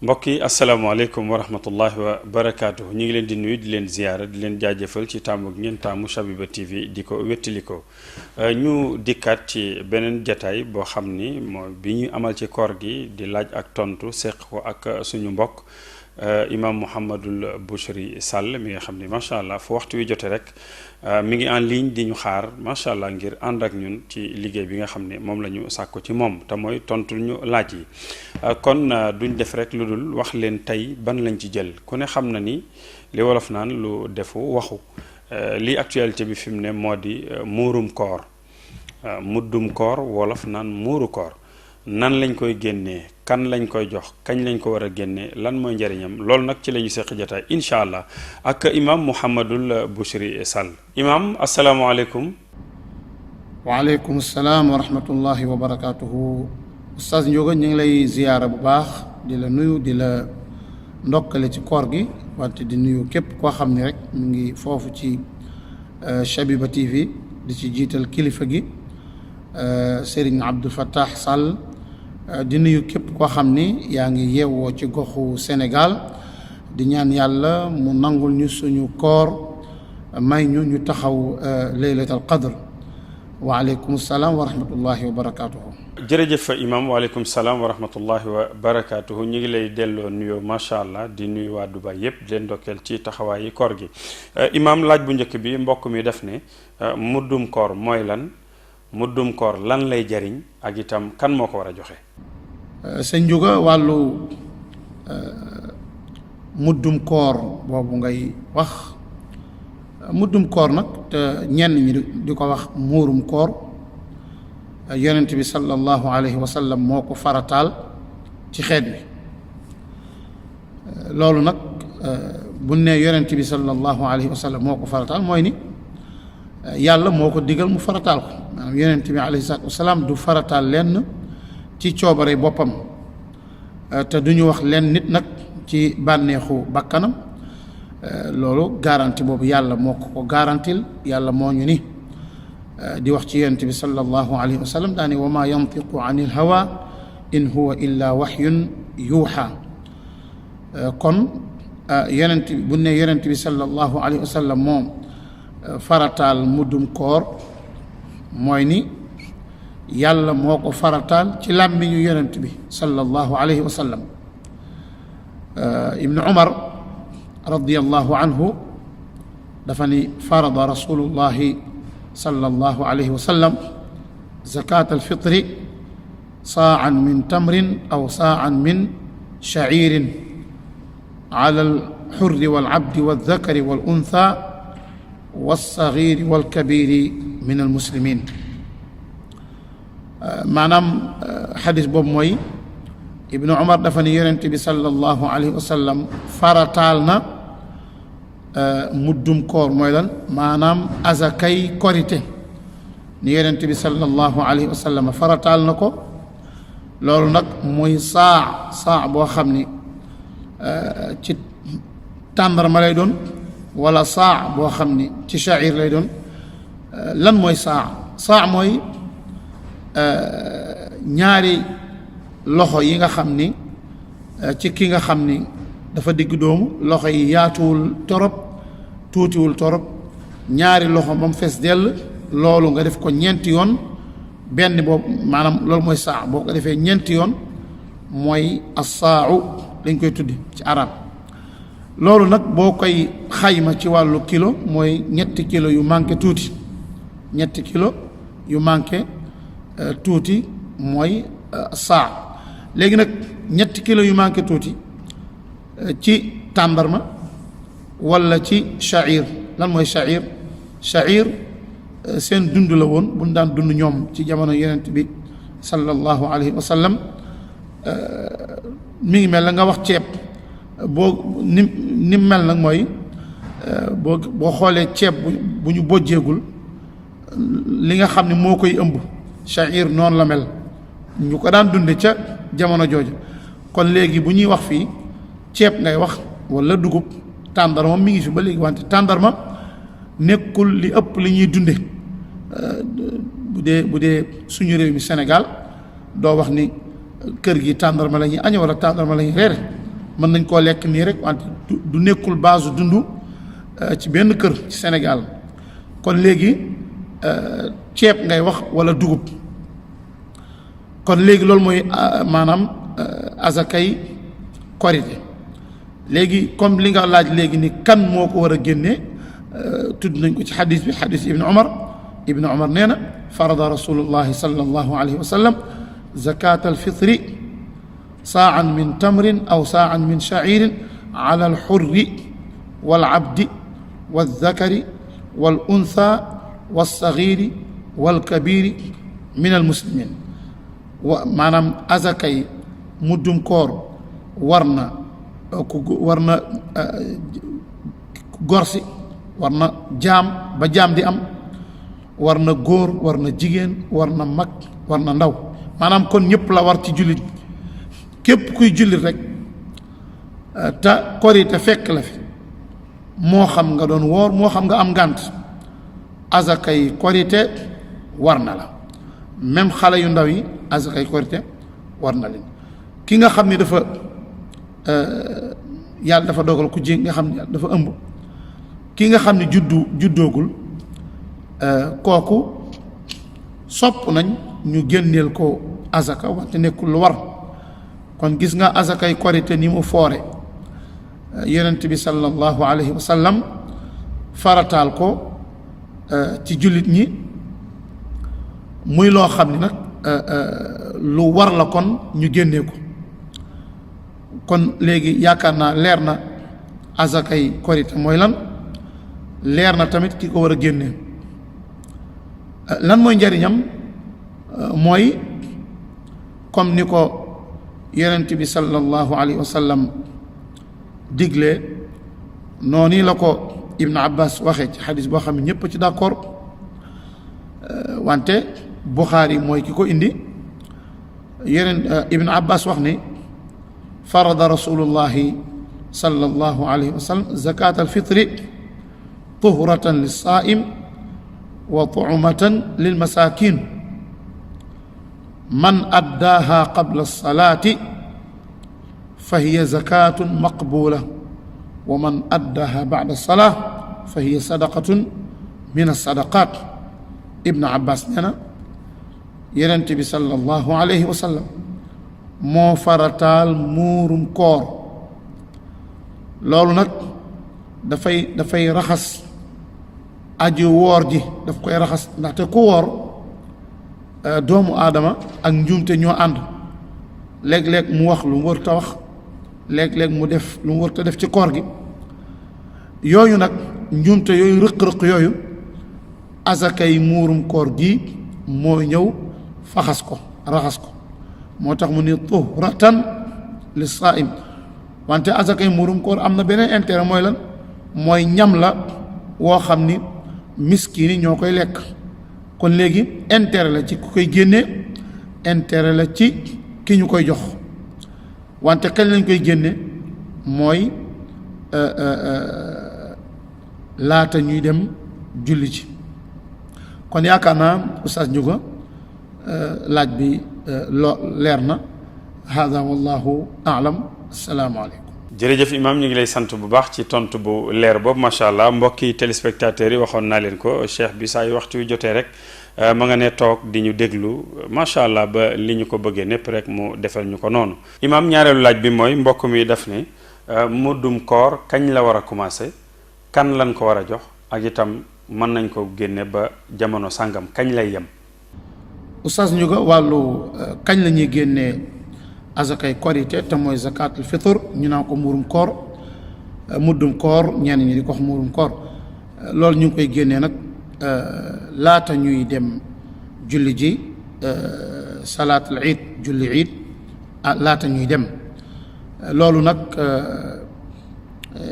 mbokk yi asalaamaaleykum wa rahmatullahi wa barakaatu ñu ngi leen di nuyu di leen ziyaara di leen jaajëfal ci taamu ngeen taamu Shabiba TV di ko wettali ko ñu dikkaat ci beneen jataay boo xam ni mooy bi ñu amal ci koor gi di laaj ak tontu seq ko ak suñu mbokk imam Mouhamadul Bouchri Sall mi nga xam ni macha allah fu waxtu wi jote rek mi ngi en ligne di ñu xaar macha allah ngir ànd ak ñun ci liggéey bi nga xam ne moom la ñu sàkku ci moom te mooy tontu ñu laaj yi kon duñ def rek lu dul wax leen tey ban lañ ci jël ku ne xam na ni li wolof naan lu defu waxu li actualité bi fi mu ne moo di muurum koor muddum koor wolof naan muuru koor nan lañ koy génnee kan lañ koy jox kañ lañ ko war a génnee lan mooy njëriñam loolu nag ci la ñu seq jotaay incha allah ak imam Mouhamadul Bouchri Sall imam asalaamaaleykum. waaleykum salaam wa rahmatullahi wa barakaatuhu. Oustaz Ndiouga ñu ngi lay ziyaara bu baax di la nuyu di la ndokkale ci koor gi wante di nuyu képp koo xam ni rek mu ngi foofu ci Shabiba TV di ci jiital kilifa gi Serigne Abdou Fattah Sall. di nuyu képp koo xam ni yaa ngi yeewoo ci goxu Sénégal di ñaan yàlla mu nangul ñu suñu koor may ñu taxaw laylatul qadr waaleykum salaam wa rahmatullahi wa barakaatuhu. jërëjëf imam waaleykum salaam wa rahmatullahi wa barakaatuhu ñu ngi lay delloo nuyoo macha allah di nuyu waa Dubaay yépp di leen ndokkeel ci taxawaayi koor gi imam laaj bu njëkk bi mbokk mi def ne muddum koor mooy lan muddum koor lan lay jariñ ak itam kan moo ko war a joxe. sëñ Ndiouga wàllu muddum koor boobu ngay wax muddum koor nag te ñenn ñi di ko wax muurum koor yonent bi sallallahu alayhi wa sallam moo ko farataal ci xeet wi loolu nag bu ne yonent bi sallallahu alayhi wa sallam moo ko farataal mooy ni yàlla moo ko digal mu farataal ko maanaam yonent bi alayhi salaatu wasalaam du farataal lenn ci coobare boppam te du ñu wax leen nit nag ci bànneexu bakkanam loolu garanti boobu yàlla moo ko garantil yàlla moo ñu ni di wax ci yonent bi sallallahu alayhi wa sallam daani wa ma yantiqu anil hawa in huwa illa waxyun yuuxa kon yonent bi bu ne yonent bi sallallahu alayhi wa sallam moom farataal muddum koor mooy ni yàlla moo ko farataal ci làmmiñu yonent bi sallallahu alayhi wa sallam ibnu umar radiyallahu anhu dafa ni farada rasulullahi sallallahu alayhi wa sallam zakat alfitri saa'an min tamrin aw saa'an min sha'iirin ala alxurri walabdi waldakari waluntha walsagiiri walkabiiri min almuslimin maanaam xadis boobu mooy ibnu umar dafa ne yonent bi sallallahu alayhi wa sallam farataal na muddum koor mooy lan maanaam azakay korite ni yonent bi sallallahu alayhi wa sallam farataal na ko loolu nag mooy saa boo xam ni ci tàndarma lay doon wala saa boo xam ni ci sha'ir lay doon lan mooy saa mooy ñaari loxo yi nga xam ni ci ki nga xam ni dafa digg doomu loxo yi yaatuwul torop tuutiwul torop ñaari loxo ba mu fees dell loolu nga def ko ñeenti yoon benn boobu maanaam loolu mooy saa boo ko defee ñeenti yoon mooy as-saa'u lañ koy tuddi ci arab loolu nag boo koy xayma ci wàllu kilo mooy ñetti kilo yu manqué tuuti ñetti kilo yu manqué tuuti mooy saa léegi nag ñetti kilo yu manqué tuuti ci tàndarma walla ci sha'ir lan mooy sha'ir seen dund la woon bu ñu daan dund ñoom ci jamono yonent bi sallallahu alayhi wa sallam mi ngi mel la nga wax ceeb boo ni mel nag mooy boo xoolee ceeb bu ñu bojjeegul li nga xam ne moo koy ëmb sha'ir noonu la mel ñu ko daan dunde ca jamono jooju kon léegi bu ñuy wax fii ceeb ngay wax walla dugub tàndarma mi ngi fi ba léegi wante tàndarma nekkul li ëpp li ñuy dunde bu dee suñu réew mi Sénégal doo wax ni kër gi tàndarma la ñuy añe wala tàndarma la ñuy reere mën nañ koo lekk nii rek wante du nekkul base dundu ci benn kër ci Sénégal kon léegi ceeb ngay wax wala dugub kon léegi loolu mooy maanaam azakay korite léegi comme li nga laaj léegi ni kan moo ko war a génne tudd nañ ko ci xadis bi xadis ibnu umar nee na farada rasulullahi sallallahu alayhi wa sallam zakat alfitri saa'an min tamrin aw saa'an min sha'irin ala alxurri walabdi walzakari waluntha walsaghiri walkabiri min almuslimin maanaam azakay muddum koor war na gorsi war na jaam ba jaam di am war na góor war na jigéen war na mag war na ndaw maanaam kon ñëpp la war ci jullit képp kuy jullit rek te korite fekk la fi moo xam nga doon woor moo xam nga am ngànt azakay korite war na la même xale yu ndaw yi azakay korite war na leen ki nga xam ni dafa yàlla dafa dogal ku ji nga xam ne dafa ëmb ki nga xam ne juddoogul kooku sopp nañ ñu génneel ko azaka wante nekkul lu war kon gis nga azakay korite ni mu foore yonent bi sallallahu alayhi wa sallam farataal ko ci jullit ñi muy loo xam ne nag lu war la kon ñu génnee ko kon léegi yaakaar naa leer na azakay korite mooy lan leer na tamit ki ko war a génnee lan mooy njariñam mooy comme ni ko yonent bi sallallahu alayhi wa sallam digle noonu la ko Ibn Abbas waxee ci xadis boo xam ne ñëpp ci d'accord wante Buxaari mooy ki ko indi yeneen Ibn Abbas wax ni farada rasulullahi sallallahu alayhi wa sallam zakat alfitri tuhratan lissaim wa tu'matan lilmasakin man addaaha qabla alsalati fa hiya zakatun maqbula wa man addaaha ba'da alsalah fa hiya sadaqatun min alsadaqat Ibn Abbas nee na Yonent bi sallallahu alayhi wa sallam moo farataal muurum koor loolu nag dafay raxas aji woor ji daf koy raxas ndaxte ku woor doomu aadama ak njuumte ñoo ànd léeg-léeg mu wax lu mu warut a wax léeg-léeg mu def lu mu warut a def ci koor gi yooyu nag njuumte yooyu rëq-rëq yooyu azakay muurum koor gi moo ñëw faxas ko raxas ko moo tax mu ni tuhratan lis-saa'im wante azakay muurum koor am na beneen intérêt mooy lan mooy ñam la woo xam ni miskiin yi ñoo koy lekk kon léegi intérêt la ci ku koy génnee intérêt la ci ki ñu koy jox wante kañ lañ koy génne mooy laata ñuy dem julli ci kon yaakaar naa Oustaz Ndiouga laaj bi leer na hada wallahu aalam asalaamaaleykum jërëjëf imam ñu ngi lay sant bu baax ci tontu bu leer boobu macha allah mbokki téléspectateurs yi waxoon naa leen ko cheikh bi saa yu waxtu wi jotee rek ma nga ne toog di ñu déglu macha allah ba li ñu ko bëggee népp rek mu defal ñu ko noonu. imam ñaareelu laaj bi mooy mbokk mi def ne muddum koor kañ la war a commencé kan lañ ko war a jox ak itam mën nañ ko génne ba jamono sàngam kañ lay yem. Oustaz Ndiouga wàllu kañ la ñuy génnee azakay korite te mooy zakatul fitr ñu naan ko muurum koor muddum koor ñenn ñi di ko wax muurum koor loolu ñu ngi koy génnee nag laata ñuy dem julli ji salaatul iid julli iid laata ñuy dem loolu nag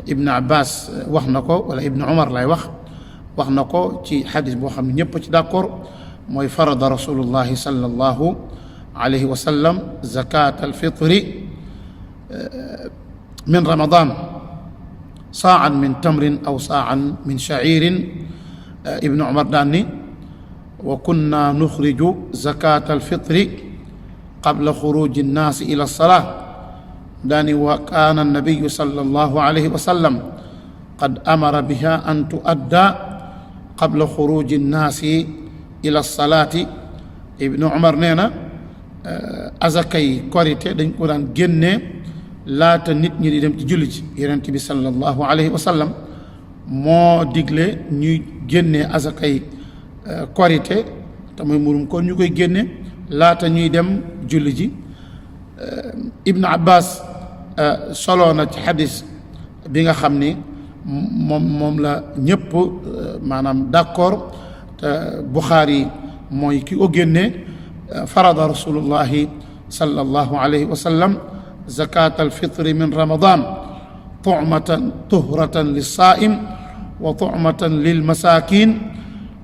Ibn Abbas wax na ko wala Ibn Umar lay wax na ko ci xadis boo xam ne ñëpp ci d'accord mooy farada rasulullahi sallallahu alayhi wa sallam zakat alfitri min ramadan saa'an min tamrin aw saa'an min sha'irin Ibn Umar daan ni wa kunna nuxriju zakat alfitri qabla xuruji nnaasi ila alsalaa daani wa kaana annabiyu sallallahu alayhi wa sallam qad amara biha an tuadda qabla xuruji nnaasi ila salaati. ibnu umar nee na azakay korite dañ ko daan génnee laata nit ñi di dem ci julli ci. yonent bi sallallahu alayhi wa sallam moo digle ñuy génnee azakay korite te mooy murum kon ñu koy génne laata ñuy dem julli ji. ibnu abbas soloo na ci xadis bi nga xam ni moom la ñëpp maanaam d'accord te buxaari mooy ki ko génne. farada rasulullahi sallallahu alayhi wa sallam zakat alfitri min ramadan tuhratan lissaim wa tu'matan lilmasakin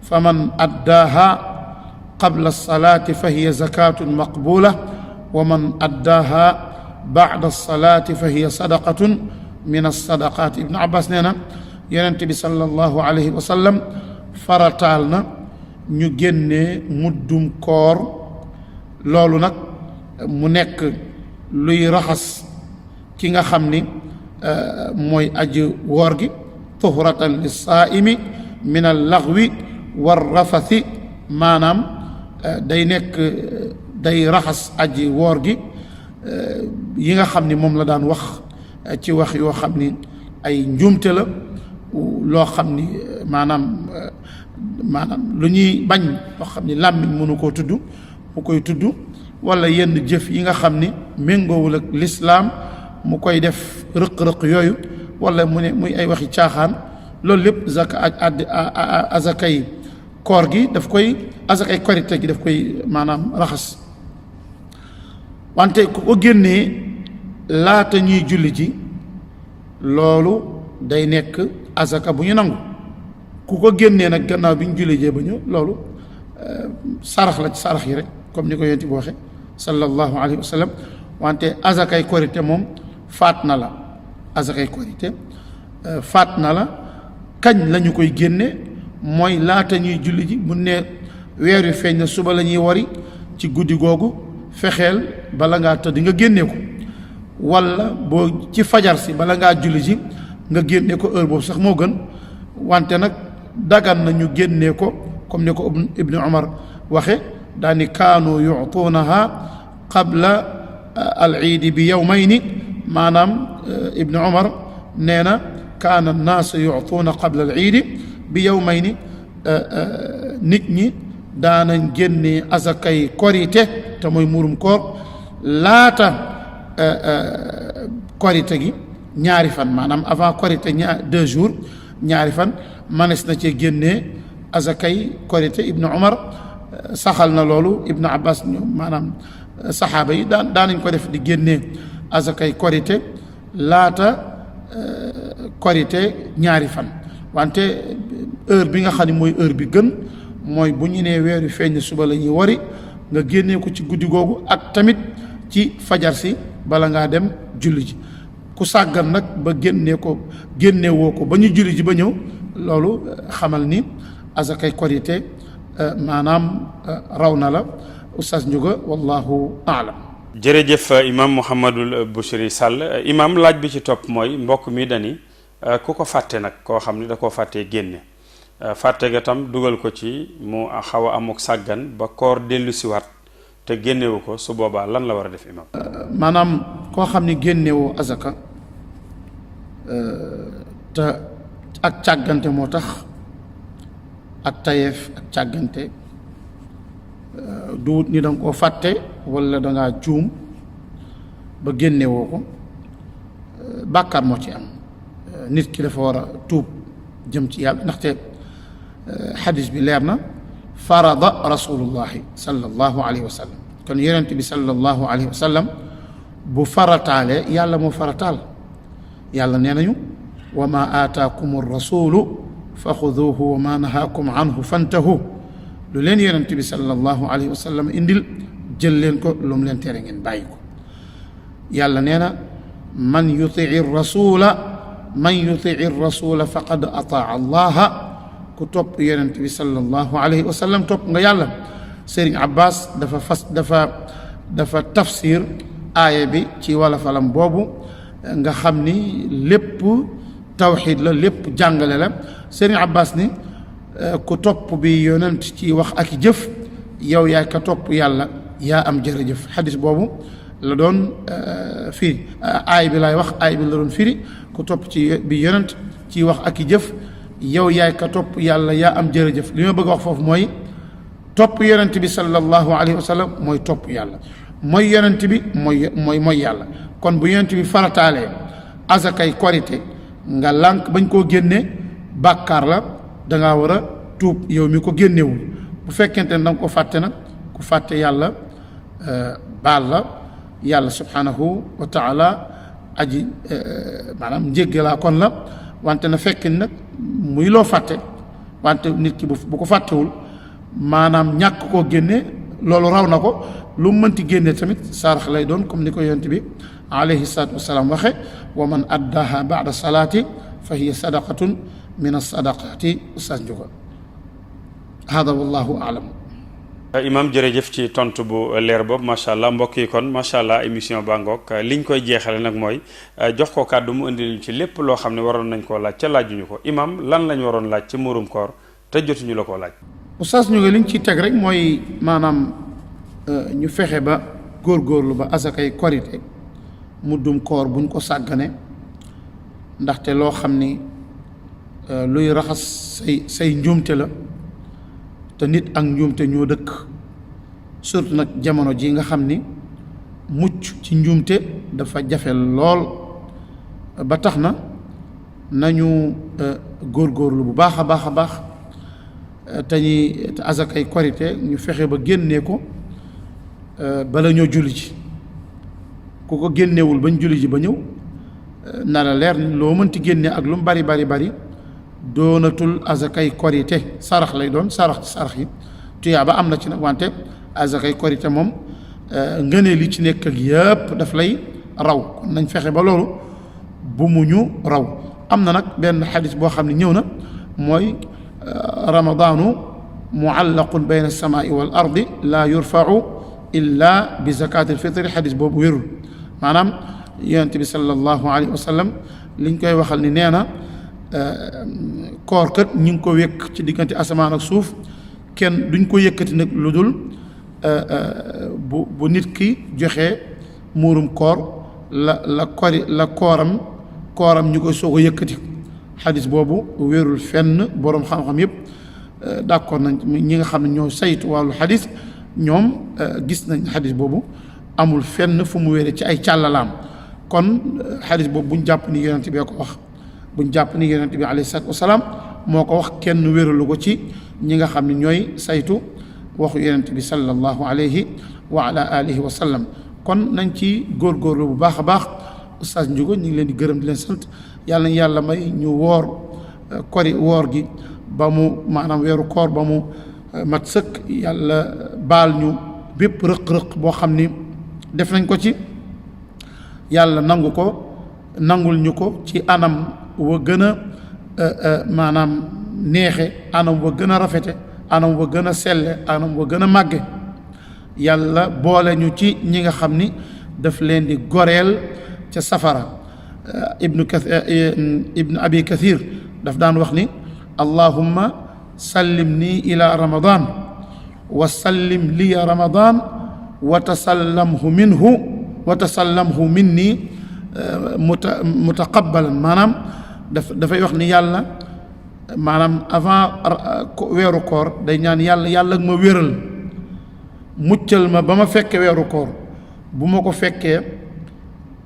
faman addaaha qabla alsalati fa hiya zakatun maqbula wa man addaaha ba'da alsalati fa hiya sadaqatun min alsadaqat. ibnu abbas nee na yonent bi sallallahu alayhi wa sallam farataal na ñu génnee muddum koor. loolu nag mu nekk luy raxas ki nga xam ni mooy aji woor gi. tuhratan lissaaimi min allaghwi warrafathi maanaam day nekk day raxas aji woor gi yi nga xam ni moom la daan wax ci wax yoo xam ni ay njuumte la loo xam ni maanaam lu ñuy bañ loo xam ni làmmiñ mënu koo tudd mu koy tudd, wala yenn jëf yi nga xam ni méngoowul ak lislaam mu koy def rëq-rëq yooyu, wala mu ne muy ay waxi caaxaan. loolu lépp azakay koor gi daf koy, azakay korite gi daf koy maanaam raxas. wante ku ko génnee laata ñuy julli ji, loolu day nekk azaka bu ñu nangu. ku ko génnee nag gannaaw bi ñu julli jee ba ñëw, loolu sarax la ci sarax yi rek, comme ni ko yonent bi waxe sallallahu alayhi wa sallam. wante azakay korite moom faat na la, azakay korite faat na la. kañ la ñu koy génne mooy laata ñuy julli ji. mu ne weer wi feeñ na suba la ñuy wari, ci guddi googu fexeel bala ngaa tëdd nga génne ko, wala boo ci fajar si bala ngaa julli ji nga génne ko, heure boobu sax moo gën. wante nag dagan na ñu génne ko comme ni ko ibnu umar waxe, daani kaanu yutuunaha qabla al iidi bi yawmayni. maanaam ibnu umar nee na kaana annaasu yutuuna qabla al iidi bi yawmayni. nit ñi daanañ génne azakay korite te mooy murum koor laata korite gi ñaari fan, maanaam avant korite 2 jours, ñaari fan manes na cee génnee azakay korite. ibnu umar saxal na loolu, ibnu abbas maanaam saxaaba yi daanañ ko def di génnee azakay korite laata korite ñaari fan. wante heure bi nga xam ne mooy heure bi gën mooy bu ñu nee weer wi feeñ suba la ñuy wari, nga génnee ko ci guddi googu, ak tamit ci fajar si bala ngaa dem julli ji. ku sàggan nag ba génnewoo ko ba ñu julli ji ba ñëw, loolu xamal ni azakay korite maanaam raw na la. Oustaz Ndiouga, wallahu aalam. jërëjëf imam Mouhamadul Bouchri Sall. imam, laaj bi ci topp mooy mbokk mi dani ku ko fàtte nag, koo xam ni da koo fàttee génne, fàtte ga tam dugal ko ci mu xaw a amuk sàggan ba koor dellu siwaat te génnewu ko, su boobaa lan la war a def imam? maanaam koo xam ni génnewoo azaka te ak càggante moo tax, ak tayeef ak càggante, duwut ni danga koo fàtte wala dangaa juum ba génnewoo ko, bàkkaar moo ci am. nit ki dafa war a tuub jëm ci yàlla, ndaxte xadis bi leer na, farada rasulullahi sallallahu alayhi wa sallam. kon yonent bi sallallahu alayhi wa sallam bu farataalee, yàlla moo farataal. yàlla nee nañu wa ma aataakum rasulu fa xuduuhu wa ma nahaakum anhu fantahu. lu leen yonent bi sallallahu alayhi wa sallam indil, jël leen ko, lu mu leen tere ngeen bàyyi ko. yàlla nee na man yutii rasula faqad ataa allaha. ku topp yonent bi sallallahu alayhi wa sallam topp nga yàlla. Serigne Abbas dafa tafsir aaya bi ci wala falam boobu nga xam ni lépp tawxiid la lépp jàngale la Sëriñ Abbas ni ku topp bi yonent ci wax ak jëf yow yaay ka topp yàlla yaa am jërëjëf xadis boobu la doon firi aay bi laay wax aay bi la doon firi ku topp ci bi yonent ci wax ak jëf yow yaay ka topp yàlla yaa am jërëjëf li ma bëgg a wax foofu mooy topp yonent bi sallallahu alayhi wa sallam mooy topp yàlla mooy yonent bi mooy yàlla kon bu yonent bi farataalee azakay korite nga lànk bañ koo génne bàkkaar la dangaa war a tuub yow mi ko génnewul bu fekkente ne danga ko fàtte nag ku fàtte yàlla baal la yàlla subhanahu wa taala aji maanaam njéggalaa kon la wante na fekk nag muy loo fàtte wante nit ki bu ko fàttewul maanaam ñàkk koo génne loolu raw na ko lu mu mënti génne tamit saarax lay doon comme ni ko yonent bi alayhi salaatu wasalaam waxe wa man addaha baada salaati fa hiya sadaqatun min as-sadaqati ustaas Njuga hada wallahu aalam. Imam jërëjëf ci tontu bu leer boobu macha allah mbokk yi kon macha allah émission baa ngoog liñ koy jeexale nag mooy jox ko kàddu mu indi ci lépp loo xam ne waroon nañ koo laaj ca laajuñu ko imam lan lañ waroon laaj ci muurum koor te jotuñu la koo laaj. ustaas Njuga liñ ciy teg rek mooy maanaam ñu fexe ba góorgóorlu ba asakay korite muddum koor buñ ko sàggane ndaxte loo xam ni luy raxas say njuumte la te nit ak njuumte ñoo dëkk surtout nag jamono ji nga xam ni mucc ci njuumte dafa jafe lool ba tax na nañu góorgóorlu bu baax a baax a baax te asakay korite ñu fexe ba génnee ko bala ñoo julli ji ku ko génnewul bañ julli ji ba ñëw na la leer ni loo mënti génne ak lu mu bari doonatul azakay korite sarax lay doon sarax ci sarax yi tuyaaba am na ci nag wante azakay korite moom ngëneel li ci nekk ak yëpp daf lay raw kon nañ fexe ba loolu bu mu ñu raw am na nag benn xadis boo xam ne ñëw na mooy ramadaanu muallaqun bayna alsamaai wal ardi laa yurfau illa bi zakati alfitri xadis boobu wérul maanaam yonent bi sallallahu alayhi wa sallam liñ koy waxal ni nee na koor kat ñu ngi ko wékk ci diggante asamaan ak suuf kenn duñ ko yëkkati nag lu dul bu nit ki joxe muurum koor la kooram ñu koy soog a yëkkati xadis boobu wérul fenn boroom xam-xam yëpp d'accord nañ ñi nga xam ne ñoo saytu wàllu xadis ñoom gis nañ xadis boobu amul fenn fu mu wéree ci ay càllalaam kon xadis boobu buñ jàpp ni yonent bee ko wax buñ jàpp ni yonent bi alayhi salaatu wasalaam moo ko wax kenn wéralu ko ci ñi nga xam ne ñooy saytu waxu yonent bi sallallahu alayhi wa ala alihi wa sallam kon nañ ci góorgóorlu bu baax a baax Oustaz Ndiouga ñu ngi leen di gërëm di leen sant yàlla nañ yàlla may ñu woor gi ba mu maanaam weeru koor ba mu mat sëkk yàlla baal ñu bépp rëq-rëq boo xam ni def nañ ko ci yàlla nangu ko nangul ñu ko ci anam wa gën a maanaam neexe anam wa gën a rafete anam wa gën a selle anam wa gën a màgge yàlla boole ñu ci ñi nga xam ni daf leen di goreel ca safara ibnu abi kathir daf daan wax ni allahumma sallim nii ila ramadan wa sallim liya ramadan wa tasallamhu minni mutaqabbalan maanaam dafay wax ni yàlla maanaam avant weeru koor day ñaan yàlla ma wéral muccal ma ba ma fekke weeru koor bu ma ko fekkee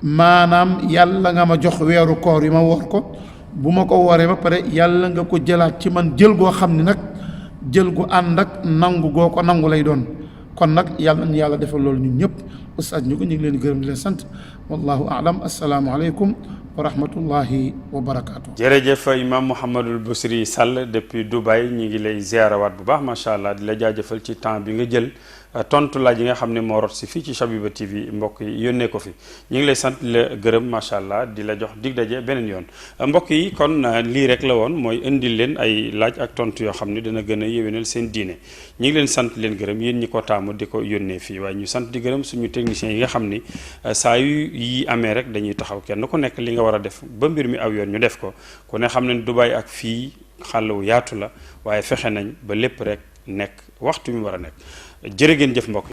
maanaam yàlla nga ma jox weeru koor yi ma woor ko bu ma ko wooree ba pare yàlla nga ko jëlaat ci man jël goo xam ni nag jël gu ànd ak nangu goo ko nangu lay doon kon nag yàlla na yàlla defal loolu ñun ñëpp Oustaz Ndiouga ñu ngi leen di gërëm di leen sant wallahu aalam assalaamu aleykum wa rahmatullahi wa barakaatu. jërëjëf imam Mouhamadul Bousri Sall depuis Dubaï ñu ngi lay ziarawaat bu baax macha allah di la jaajëfal ci temps bi nga jël tontu laaj yi nga xam ne moo rot si fii ci Shabiba TV mbokk yi yónnee ko fi ñu ngi lay sant di la gërëm macha allah di la jox dig daje beneen yoon mbokk yi kon lii rek la woon mooy indil leen ay laaj ak tontu yoo xam ne dana gën a yéwénal seen diine ñu ngi leen sant leen gërëm yéen ñi ko taamu di ko yónnee fii waaye ñu sant di gërëm suñu techniciens yi nga xam ni saa yu yi amee rek dañuy taxaw kenn ku nekk li nga war a def ba mbir mi aw yoon ñu def ko ku ne xam ne Dubaay ak fii xàll wu yaatu la waaye fexe nañ ba lépp rek nekk waxtu mi war a nekk jërë ngeen jëf mbokk